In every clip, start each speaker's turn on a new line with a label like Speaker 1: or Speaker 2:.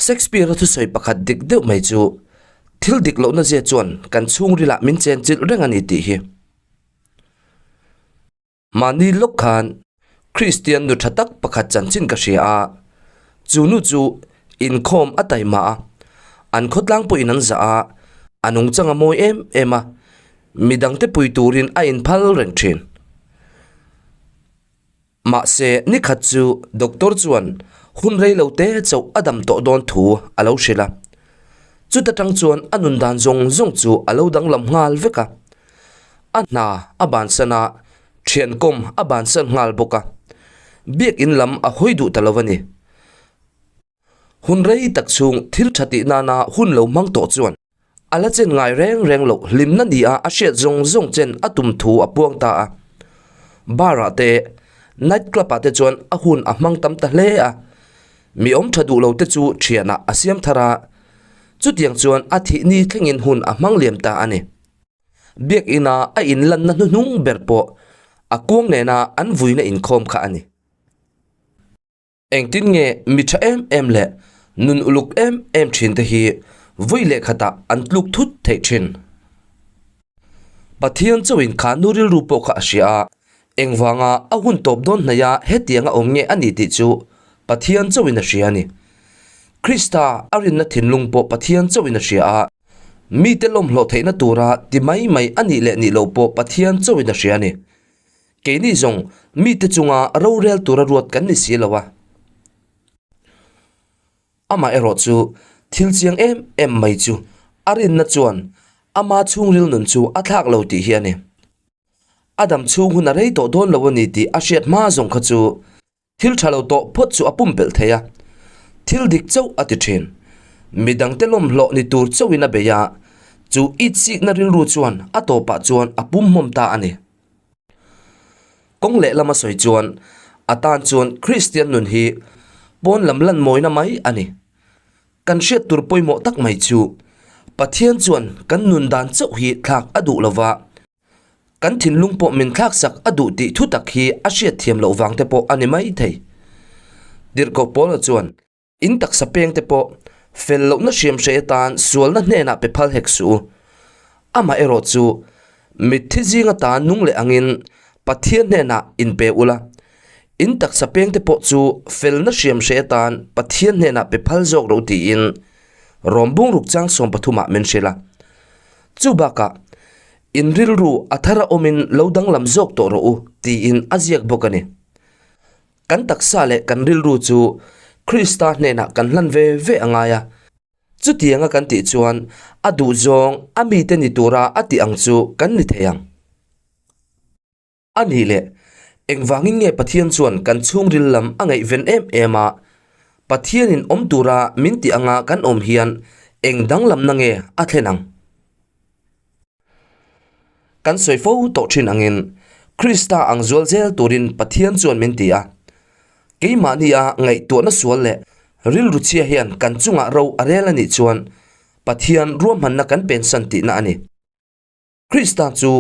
Speaker 1: Shakespeare-a thusawi pakhat dik deuh mai chu, Thil dik lohna zia chuan kan chhungrilah min chenchilh reng a ni tih hi. Mahni lawk khan Kristian nu tha tak pakhat chanchin ka hria a, chu nu chu inkhawm a taima a, an khawtlang pawhin an zah a, a nungchang a mawi em em a, midangte pui turin a inphal reng thin. Mahse, nikhat chu doctor chuan hun rei lo te chauh a dam tawh dawn thu a lo hrilh a. Chuta tang chuan a nun dan zawng zawng chu a lo danglam nghal vek a. A hna a bansan a, thiankawm a bansan nghal bawk a. Biakin lam a hawi duh ta lo a ni. Hun rei tak chhung thil tha tih nana hun lo hmang tawh chuan a la chen ngai reng reng loh hlimna nia a hriat zawng zawng chen a tum thu a puang ta a. Bar ah te, night club ah te chuan a hun a hmang tam ta hle a. Mi awm tha duh lo te chu thianah a siam thar a. Chutiang chuan a thih ni thlengin hun a hmang liam ta a ni. Biakina a inlanna hnuhnung ber pawh a kuang nena an vuina inkhawm kha a ni. Engtin nge mi tha em em leh nun uluk em em thin te hi vui leh khatah an tluk thut theih thin? Pathian chauhin kha nu rilru pawh kha a hria a, engvanga a hun tawp dawn hnaia hetiang a awm nge a ni tih chu Pathian chauhin a hria a ni. Krista a rinna thinlung pawh Pathian chauhin a hria a, mite lawmhlawh theihna tura ti mai mai a nih leh nih loh pawh Pathian chauhin a hria a ni. Keini zawng mite chunga rorel tura ruat kan ni si lo a. Amah erawh chu thil chiang em em mai chu a rinna chuan ama chhungril nun chu a thlak lo tih hi a ni. A dam chhung hun a rei tawh dawn lo a ni tih a hriat hma zawng kha chu Thil tha lo tawh phawt chu a pumpelh thei a, thil dik chauh a ti thin. Midangte lawmhlawh ni tur chauhin a bei a, chu itsikna rilru chuan a tawpah chuan a pumhmawm ta a ni. Kawng lehlam a sawi chuan a tan chuan Kristian nun hi pawn lam lan mawina mai a ni. Kan hriat tur pawimawh tak mai chu Pathian chuan kan nun dan chauh hi thlak a duh lova, Kan thinlung pawh min thlaksak a duh tih thu tak hi a hriat thiam loh vang te pawh a ni mai thei. Tirhkoh Paula chuan, In taksa peng te pawh fel lohna hriam hreh atan sualna hnenah pe phal hek suh u. Amaherawh chu, mitthi zing atan nung leh angin Pathian hnenah inpe ula, in taksa peng te pawh chu felna hriam hreh atan Pathian hnenah pe phal zawk ro tiin Rom bungruk chang 13 ah min hrilh a. Chu bakah, In rilru a thar a awmin lo danglam zawk tawh rawh u, tiin a ziak bawk a ni. Kan taksa leh kan rilru chu Krista hnenah kan hlan ve ve a ngai a. Chutianga kan tih chuan a duhzawng a mite ni tura a tih ang chu kan ni thei ang. A nih leh, engvangin nge Pathian chuan kan chhungril lam a ngaihven em em a? Pathianin awm tura min tih anga kan awm hian eng danglamna nge a thlen ang? Kan sawi fo tawh thin angin, Krista ang zual zel turin Pathian chuan min ti a. Keimahnia ngaihtuahna sual leh rilru chhia hian kan chungah ro a rel a nih chuan Pathian ruahmanna kan pensan tihna a ni. Krista chu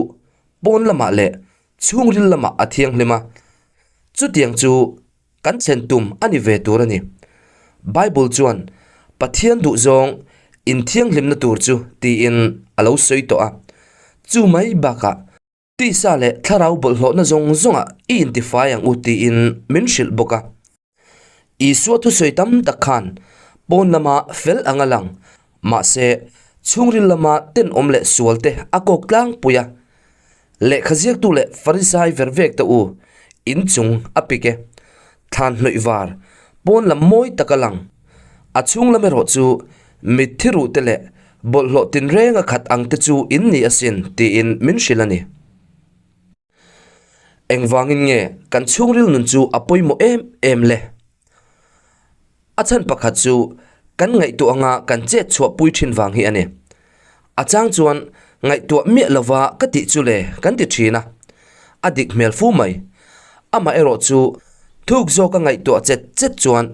Speaker 1: pawn lamah leh chhungril lamah a thianghlim a, chutiang chu kan thlen tum a ni ve tur a ni. Bible chuan Pathian duhzawng inthianghlimna tur chu tiin a lo sawi tawh a, chu mai bakah tisa leh thlarau bawlhhlawhna zawng zawngah i intifai ang u tiin min hrilh bawk a. Isua thusawi tam tak khan pawn lama fel ang a lang, mahse chhungril lama tenawm leh sual te a kawk tlangpui a. Lehkha ziaktu leh Farisai ver vek te u, in chung a pik e. Thlan hnawih var, pawn lam mawi tak a lang. A chhung lam erawh chu mitthi ruh te leh bawlhhlawh tinreng a khat ang te chu in ni asin tiin min hrilh a ni. Engvangin nge kan chhungril nun chu a pawimawh em em le? A chhan pakhat chu kan ngaihtuah anga kan chet chhuah pui thin vang hi a ni. A chang chuan ngaihtuah miah lova ka tih chu le kan ti thin a, a dik hmel fu mai. Amaherawh chu thuk zawka ngaihtuah chet chet chuan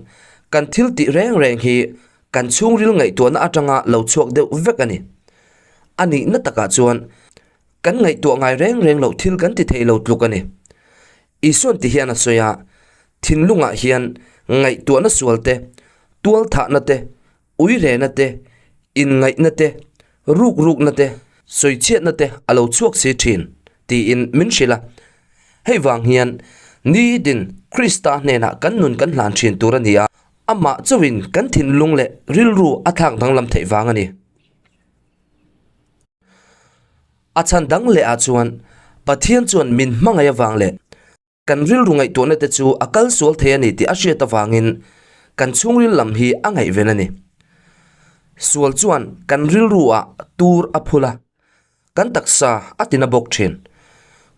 Speaker 1: kan thil tih reng reng hi kan chhungril ngaihtuahna atanga lo chhuak deuh vek a ni. A nihna takah chuan Kan ngaihtuah ngai reng reng loh thil kan ti thei lo tluk a ni. Isuan ti hian a sawi a, thinlungah hian ngaihtuahna sual te, tualthahna te, Uirena te, inngaihna te, rukrukna te, sawichhiatna te a lo chhuak si thin, tiin min hrilh a. Hei vang hian nitin Krista hnenah kan nun kan hlan thin tur a ni a, amah chauhin kan thinlung leh rilru a thlak danglam theih vang a ni. A chhan dang leh ah chuan Pathian chuan min hmangaih avang leh kan rilru ngaihtuahna te chu a kal sual thei a ni tih a hriat avangin kan chhungril lam hi a ngaihven a ni. Sual chuan kan rilru ah tur a phul a, kan taksa a tina bawk thin.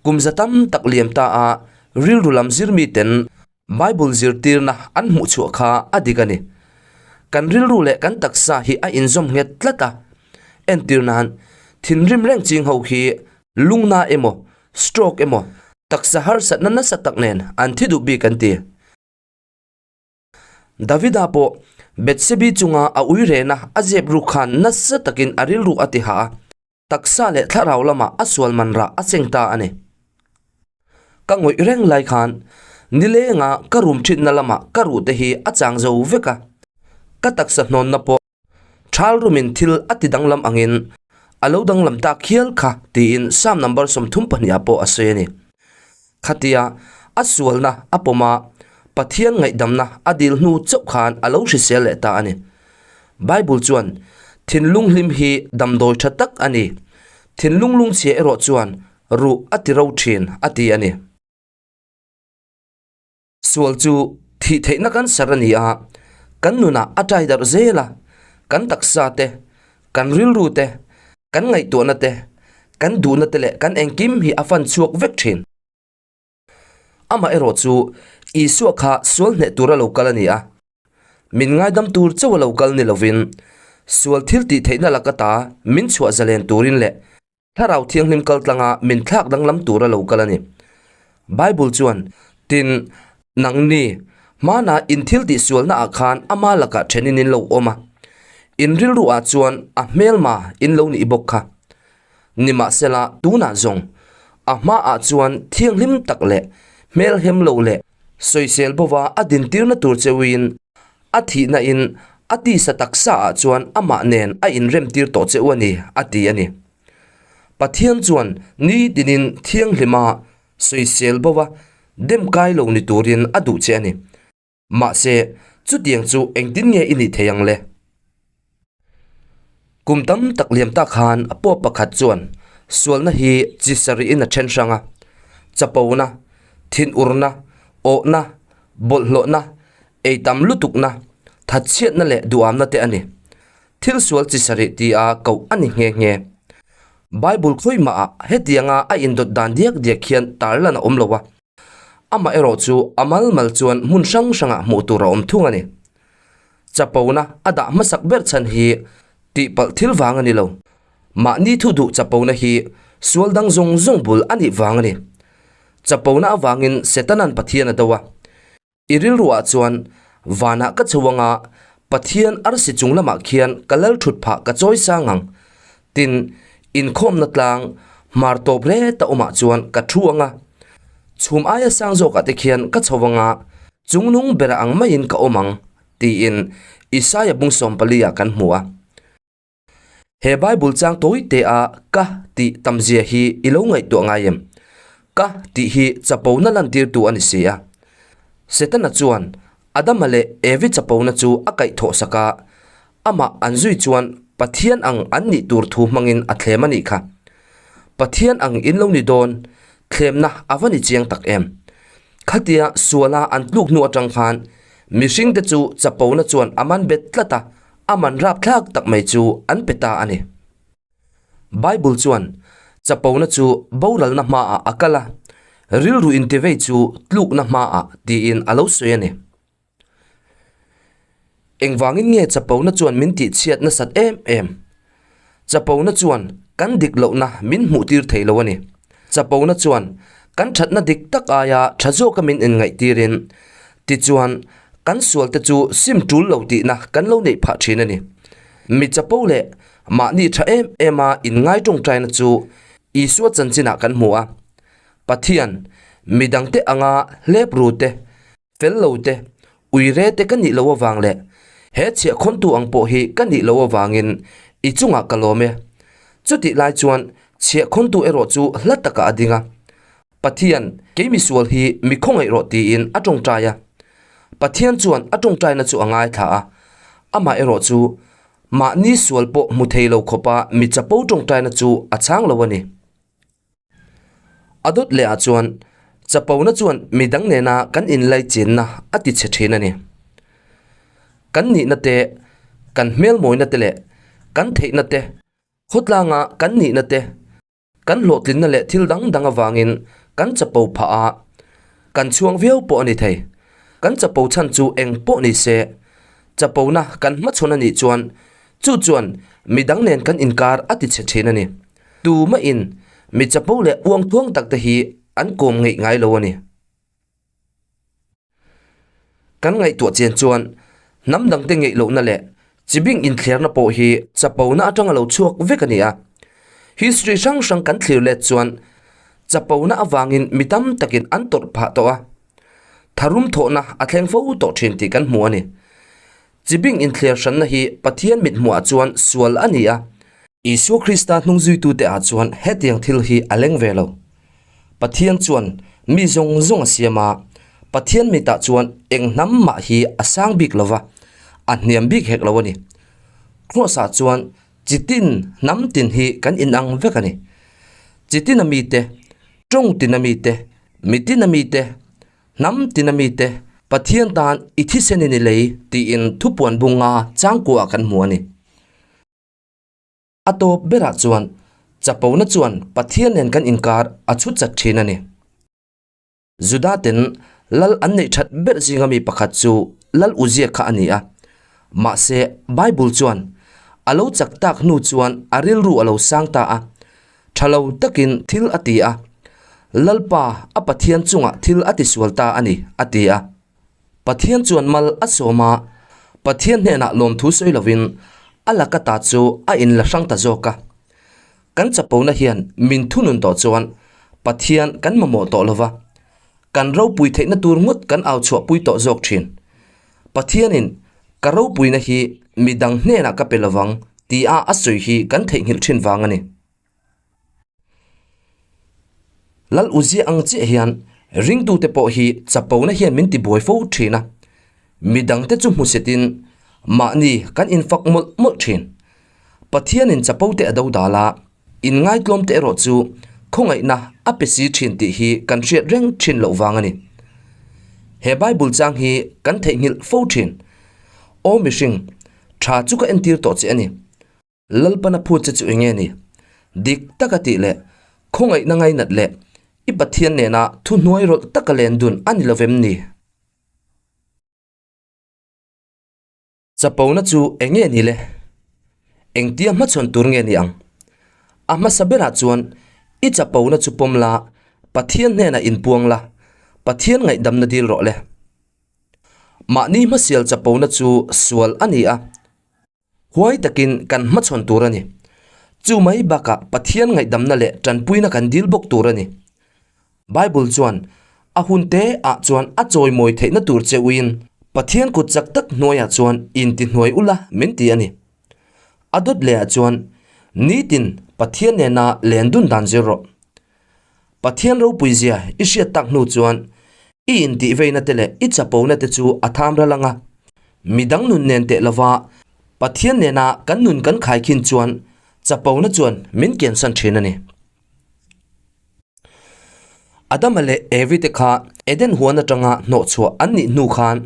Speaker 1: Kum za tam tak liam ta a rilru lam zirmi ten Bible zirtirna an hmuh chhuah kha a dik a ni. Kan rilru leh kan taksa hi a inzawm nghet tlat a. Entir nan, thinrim reng ching ho hi lungna emaw, stroke emaw, taksa harsatna nasa tak nen an thi duh bik an ti. Davida pawh Bethsebi chunga a ui rehna a zep ruk khan nasa takin a rilru a ti hah a. Taksa leh thlarau lamah a sual man rah a cheng ta a ni. Ka ngawih reng lai khan nilenga ka rum thinna lamah ka ruh te hi a chang zo vek a, ka taksa hnawnna pawh thal rumin thil a ti danglam angin a lo danglam tak hial kha tiin Psalm number 32 ah pawh a sawi a ni. Khatia a sualna a pawm a, Pathian ngaihdamna a dil hnu chauh khan a lo hrisel leh ta a ni. Bible chuan, Thinlung hlim hi damdawi tha tak a ni, thinlung lungchhia erawh chuan ruh a ti ro thin, a ti a ni. Sual chu thih theihna kan sar a ni a, kan nunah a tai darh zel a, kan taksa te, kan rilru te, kan ngaihtuahna te, kan duhna te leh kan engkim hi a fan chhuak vek thin. Amaherawh chu Isua kha sual hneh tura lo kal a ni a, min ngaidam tur chauh a lo kal ni lovin, sual thil tih theihna laka ta min chhuah zalen turin leh Thlarau Thianghlim kal tlanga min thlak danglam tura lo kal a ni. Bible chuan, Tin, nangni, hmana in thil tih sualna ah khan ama lakah thenin in lo awm a, in rilru ah chuan a hmelma in lo nih bawk kha. Nimahsela, tunah zawng, a hmaah chuan thianghlim tak leh hmelhem lo leh sawisel bova a dintirna tur cheuin a thihna in a tisa taksa ah chuan amah nen a inremtir tawh che u a ni, a ti a ni. Pathian chuan nitinin thianghlima sawisel bova dem kai lo ni turin a duh che a ni. Mahse, chutiang chu engtin nge i nih thei ang le? Kum tam tak liam tak khan pawp pakhat chuan sualna hi chi sarih in a then hrang a, chapona, thinurna, awhna, bawlhhlawhna, ei tam lutukna, thatchhiatna leh duhamna te a ni. Thil sual chi sarih tia koh a ni nghe nghe. Bible khawimahah hetianga a indawt dan diak diak hian tarlan a awm lo a, amaherawh chu a mal mal chuan hmun hrang hrangah hmuh tur a awm thung a ni. Chapona a dah hmasak ber chhan hi tihpalh thil vang a ni lo. Mahni thu duh chapona hi sual dang zawng zawng bul a nih vang a ni. Chapona avangin Setanan Pathian a do a. I rilruah chuan vanah ka chho anga Pathian arsi chung lamah khian ka lal thut phah ka chawi sang ang. Tin, inkhawmna tlang hmar tawp ret a awmah chuan ka thu anga chhum aia sang zawkah te khian ka chho anga chungnung bera ang maiin ka awm ang, tiin Isaia bung 14 ah kan hmu a. He Bible chang tawi te a ka tih tamzia hi i lo ngaihtuah ngai em? Ka tih hi chapona lantirtu a ni si a. Setana chuan Adama leh Evi chapona chu a kaihthawh sak a, amah an zui chuan Pathian ang an nih tur thu hmangin a thlem a nih kha. Pathian ang in lo ni dawn, thlemna a va ni chiang tak em? Khatia suala an tluk hnu atang khan mihringte chu chapona chuan a man bet tlat a, A man rapthlak tak mai chu an pe ta a ni. Bible chuan chapona chu boralna hmaah a kal a, rilru intivei chu tlukna hmaah tiin a lo sawi a ni. Engvangin nge chapona chuan min tihchhiat nasat em em? Chapona chuan kan dik lohna min hmuhtir thei lo a ni. Chapona chuan kan thatna dik tak aia tha zawka min inngaihtirin, tichuan kan sualte chu sim tul lo tihna kan lo neih phah thin a ni. Mi chapo leh mahni tha em ema inngai tawngtaina chu Isua chanchinah kan hmu a. Pathian, midangte anga hlep ru te, fel lo te, ui re te ka nih loh avang leh. He chhiahkhawntu ang pawh hi ka nih loh avangin i chungah ka lawm e. Chutih lai chuan chhiahkhawntu erawh chu hla takah a ding a. Pathian, kei misual hi mi khawngaih rawh tiin a tawngtai a. Pathian chuan a tawngtaina chu a ngaithla a, amah erawh chu mahni sual pawh hmu thei lo khawpa mi chapo tawngtaina chu a chhang lo a ni. A dawt leh ah chuan chapona chuan midang nena kan inlaichinna a ti chhe thin a ni. Kan nihna te, kan hmelmawina te leh kan theihna te, khawtlanga kan nihna te, kan hlawhtlinna leh thil dang dang avangin kan chapo phah a, kan chhuang viau pawh a ni thei. Kan chapo chhan chu eng pawh ni se, chapona kan hmachhawn a nih chuan chu chuan midang nen kan inkar a ti chhe thin a ni. Tumahin mi chapo leh uangthuang tak te hi an kawm ngeih ngai lo a ni. Kan ngaihtuah chian chuan hnam dangte ngeih lohna leh chibing inthlerna pawh hi chapona atanga lo chhuak vek a ni a. History hrang hrang kan thlir let chuan chapona avangin mi tam takin an tawrh phah tawh a. Tharum thawhna a thleng fo tawh thin tih kan hmu a ni. Chibing inthler hranna hi Pathian mithmuhah chuan sual a ni a. Isua Krista hnungzuitute ah chuan hetiang thil hi a leng ve lo. Pathian chuan mi zawng zawng a siam a, Pathian mitah chuan eng hnam mah hi a sang bik lo va, a hniam bik hek lo a ni. Kraws-ah chuan chi tin hnam tin hi kan inang vek a ni. Chi tina mite, tawng tina mite, mi tina mite, Hnam tina mite Pathian tan i thisenin i lei tiin thupuan bunga changkuah kan hmu a ni. A tawp berah chuan chapona chuan Pathian nen kan inkar a chhut chat thin a ni. Juda ten lal an neih that ber zinga mi pakhat chu Lal Uzia kha a ni a. Mahse Bible chuan a lo chak tak hnu chuan a rilru a lo sang ta a. Tha lo takin thil a ti a, Lalpa a Pathian chungah thil a tisual ta a ni, a ti a. Pathian chuan mal a sawm a, Pathian hnenah lawmthu sawi lovin a laka ta chu a inla hrang ta zawk a. Kan chapona hian min thunun tawh chuan Pathian kan mamawh tawh lova, kan ropui theihna tur ngawt kan au chhuahpui tawh zawk thin. Pathianin ka ropuina hi midang hnenah ka pe lovang tia a sawi hi kan theihnghilh thin vang a ni. Lal Uzia ang chiah hian ringtute pawh hi chapona hian min tibuai fo thin a, midangte chu hmusetin mahni kan infak mawlh mawlh thin. Pathianin chapote a do dal a, Inngaitlawmte erawh chu khawngaihna a pe si thin tih hi kan hriat reng thin loh vang a ni. He Bible chang hi kan theihnghilh fo thin. Aw mihring, tha chu ka entir tawh che a ni. Lalpana phut che chu enge ni? Dik taka tih leh khawngaihna ngainat leh i Pathian nena thuhnuai rawlh taka len dun a ni lovem ni? Chapona chu eng nge ni le? Engtia hmachhawn tur nge ni ang? A hmasa berah chuan i chapona chu pawm la, Pathian hnenah inpuang la, Pathian ngaihdamna dil rawh le. Mahni hmasial chapona chu sual a ni a. Huai takin kan hmachhawn tur a ni. Chu mai bakah Pathian ngaihdamna leh tanpuina kan dil bawk tur a ni. Bible chuan a hun te ah chuan a chawimawi theihna tur che uin Pathian kut chak tak hnuaiah chuan intihnuai ula min ti a ni. A dawt lehah chuan nitin Pathian nena len dun dan zir rawh. Pathian ropui zia i hriat tak hnu chuan i intihveina te leh i chapona te chu a tham ral ang a. Midang nun nen teh lova Pathian nena kan nun kan khaikhin chuan chapona chuan min kiansan thin a ni. Adama leh Evi te kha Eden huan atanga hnawhchhuah an nih hnu khan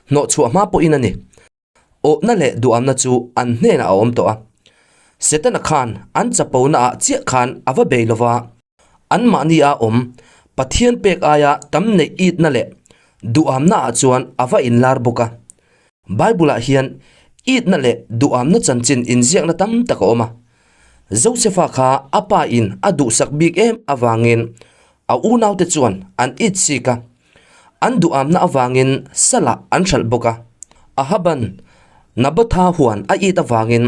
Speaker 1: hnawhchhuah hma pawhin a ni. Awhna leh duhamna chu an hnenah a awm tawh a. Setana khan an chapona ah chiah khan a va bei lova, anmahni a awm Pathian pek aia tam neih itna leh duhamna ah chuan a va inlar bawk a. Bible ah hian itna leh duhamna chanchin inziakna tam tak a awm a. Josefa kha a pa in a duhsak bik em avangin a unaute chuan an it sik a. An duhamna avangin salah an hralh bawk a. Ahaban Nabotha huan a it avangin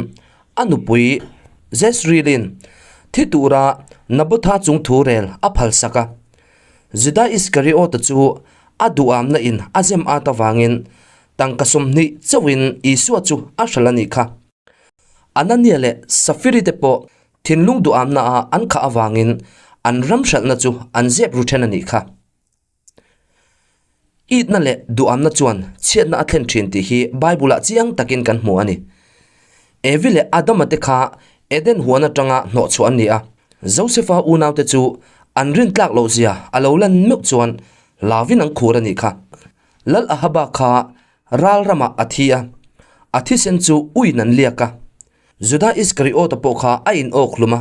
Speaker 1: a nupui Jezreelin thi tura Nabotha chung thu rel a phalsak a. Juda Iskariota chu a duhamna in a zem at avangin. Tangka 20 chauhin Isua chu a hralh a nih kha. Anania leh Safiri te pawh thinlung duhamna ah an khah avangin an ram hralhna chu an zep ru then a nih kha. Itna leh duhamna chuan chhiatna a thlen thin tih hi Bible ah chiang takin kan hmu a ni. Evi leh Adama te kha Eden huan atanga hnawhchhuah an ni a, Josefa unaute chu an rintlak loh zia a lo lan meuh chuan lavin an khur a nih kha. Lal Ahaba kha ral ramah a thi a, a thisen chu uiin an liak a. Juda Iskariota pawh kha a in awk hlum a,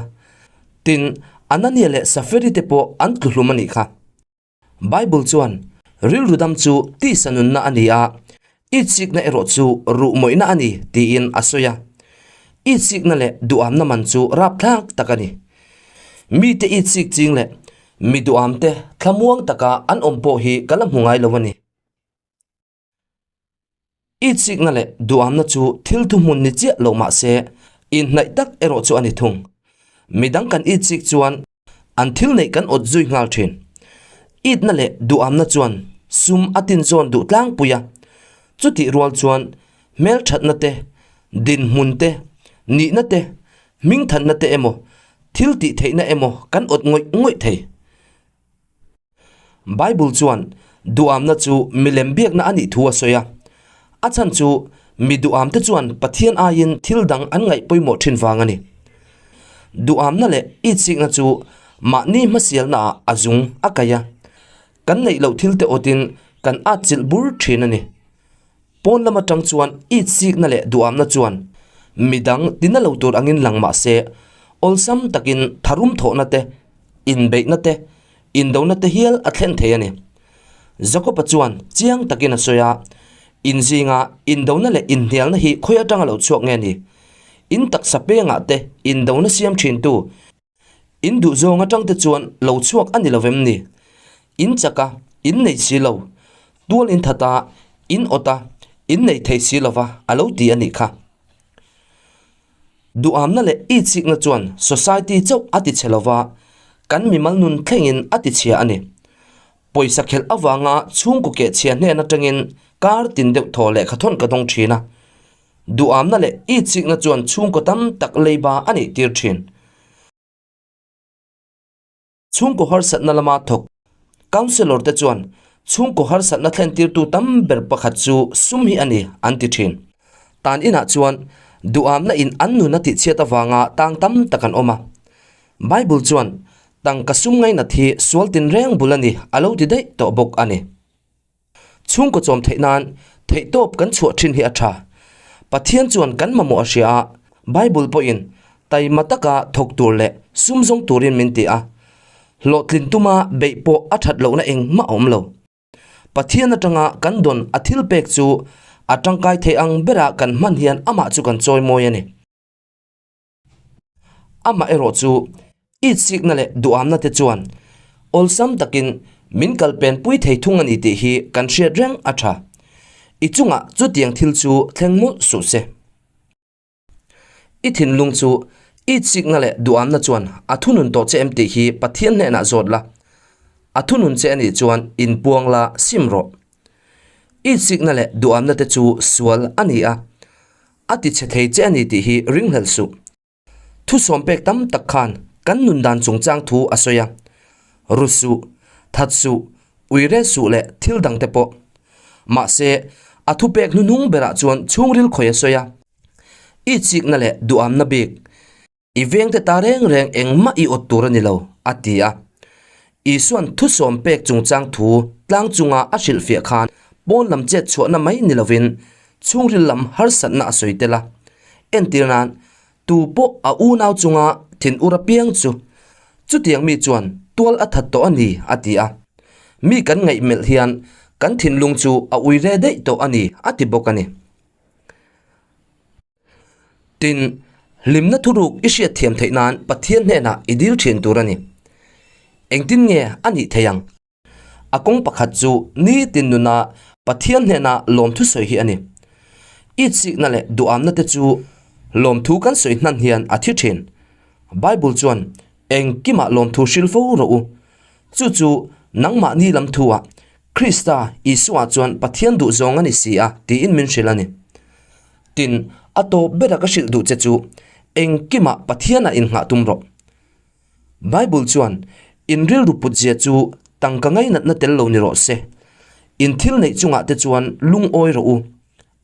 Speaker 1: tin, Anania leh Saferi te pawh an tlu hlum a nih kha. Bible chuan, Rilru dam chu tisa nunna a ni a, itsikna erawh chu ruhmawihna a ni, tiin a sawi a. Itsikna leh duhamna man chu rapthlak tak a ni. Mite itsik ching leh Mi duamte thlamuang taka an awm pawh hi ka la hmu ngai lo a ni. Itsikna leh duamna chu thil thuhmun ni chiah lo mah se, inhnaih tak erawh chu a ni thung. Midang kan itsik chuan an thil neih kan awt zui nghal thin. Itna leh duamna chuan sum a tinzawn duh tlangpui a, chutih rual chuan hmelthatna te, dinhmun te, nihna te, hmingthanna te emaw, Thil tih theihna emaw kan awt ngawih ngawih thei. Bible chuan duhamna chu milem biakna a nih thu a sawi a. A chhan chu mi duhamte chuan Pathian aiin thil dang an ngaih pawimawh thin vang a ni. Duhamna leh itsikna chu mahni hmasialnaah a zung a kaih a. Kan neih loh thilte awtin kan atchilh bur thin a ni. Pawn lam atang chuan itsikna leh duhamna chuan midang tina lo tur angin lang mah se, awlsam takin tharum thawhna te, inbeihna te, indona te hial a thlen thei a ni. Jakob-a chuan chiang takin a sawi a, Inzinga indona leh inhnialna hi khawi atanga lo chhuak nge ni? In taksa pengah te indona siam thintu In duh zawng atang te chuan lo chhuak a ni lo vem ni? In chak a, in nei si lo. Tual in that a, in awt a, in nei thei si lo va a lo ti a nih kha. Duhamna leh itsikna chuan society chauh a ti chhe lo va, kan mimal nun thlengin a ti chhia a ni. Pawisa khelh avanga chhungkaw keh chhia hnen atangin kar tin deuh thaw lehkha thawn ka dawng thin a. Duhamna leh itsikna chuan chhungkaw tam tak leiba a nih tir thin. Chhungkaw harsatna lama thawk Councillor te chuan chhungkaw harsatna thlentirtu tam ber pakhat chu sum hi a ni an ti thin. Tan inah chuan duhamna in an nun a tihchhiat avanga tang tam tak an awm a. Bible chuan tangka sum ngainat hi sual tinreng bul a ni a lo ti daih tawh bawk a ni. Chhungkaw chawm theih nan theihtawp kan chhuah thin hi a tha. Pathian chuan kan mamawh a hria a, Bible pawhin taima taka thawk tur leh sum zawng turin min ti a. Hlawhtlin tuma beih pawh a that lohna engmah a awm lo. Pathian atanga kan dawn a thil pek chu a tangkai thei ang bera kan hman hian amah chu kan chawi mawi a ni. Amah erawh chu itsikna leh duhamna te chuan awlsam takin min kalpenpui thei thung a ni tih hi kan hriat reng a tha. I chungah chutiang thil chu thleng mawlh suh se. I thinlung chu itsikna leh duhamna chuan a thunun tawh che em tih hi Pathian hnenah zawt la. A thunun che a nih chuan inpuang la sim rawh. Itsikna leh duhamna te chu sual a ni a. A ti chhe thei che a ni tih hi ringhlel suh. Thusawm pek tam tak khan kan nun dan chungchang thu a sawi a, ru suh, that suh, ui rel suh leh thil dang te pawh. Mahse, a thupek hnuhnung berah chuan chhungril khawi a sawi a, itsikna leh duhamna bik. I vengte ta reng reng engmah i awt tur a ni lo, a ti a. Isua'n thusawm pek chungchang thu tlang chunga a hrilhfiah khan pawn lam chet chhuahna mai ni lovin chhungril lam harsatna a sawi tel a. Entir nan, tu pawh a unau chunga thinur apiang chu chutiang mi chuan tual a that tawh a ni, a ti a. Mi kan ngaihmelh hian kan thinlung chu a uire daih tawh a ni, a ti bawk a ni. Tin, hlimna thuruk i hriat thiam theih nan Pathian hnenah i dil thin tur a ni. Engtin nge a nih thei ang? A kawng pakhat chu nitin nuna Pathian hnena lawmthu sawi hi a ni. Itsikna leh duhamna te chu lawmthu kan sawi hnan hian a thi thin. Bible chuan, Engkimah lawmthu hrilh fo rawh u. Chu chu nangmahni lam thu-ah. Krista Isua chuan Pathian duhzawng a ni si a, tiin min hrilh a ni. Tin, a tawp bera ka hrilh duh che chu, engkimah Pathianah innghah tum rawh. Bible chuan, In rilru putzia chu tangka ngainatna tel lo ni rawh se. In thil neih chungah te chuan lungawi rawh u.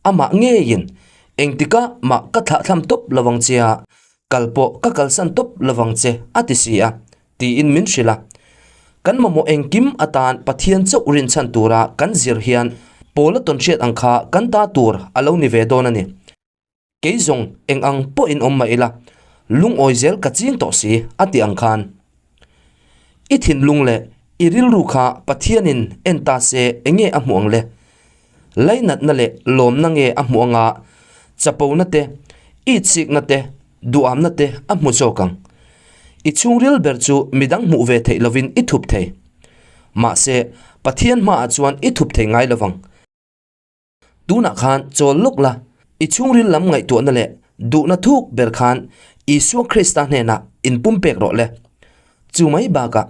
Speaker 1: Amah ngeiin, Engtikah mah ka thlahthlam tawp lo vang che a, kal pawh ka kalsan tawp lo vang che, a ti si a, tiin min hrilh a. Kan mamawh engkim atan Pathian chauh rinchhan tura kan zir hian Paula tawnhriat ang kha kan ta tur a lo ni ve dawn a ni. Kei zawng eng ang pawhin awm mah ila, lungawi zel ka ching tawh si, a ti ang khan. I thinlung leh i rilru kha Pathianin en ta se enge a hmuh ang le? Lainatna leh lawmna nge a hmuh anga chapona te, itsikna te, duhamna te a hmu zawk ang? I chhungril ber chu midang hmuh ve theih lovin i thup thei. Mahse, Pathian hmaah chuan i thup thei ngai lovang. Tunah khan chawl lawk la, i chhungril lam ngaihtuahna leh duhna thuk ber khan Isua Krista hnenah inpumpek rawh le. Chu mai bakah,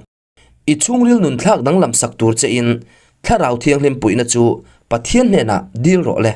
Speaker 1: i chhungril nun thlak danglam sak tur chein Thlarau Thianghlim puihna chu Pathian hnenah dil rawh le.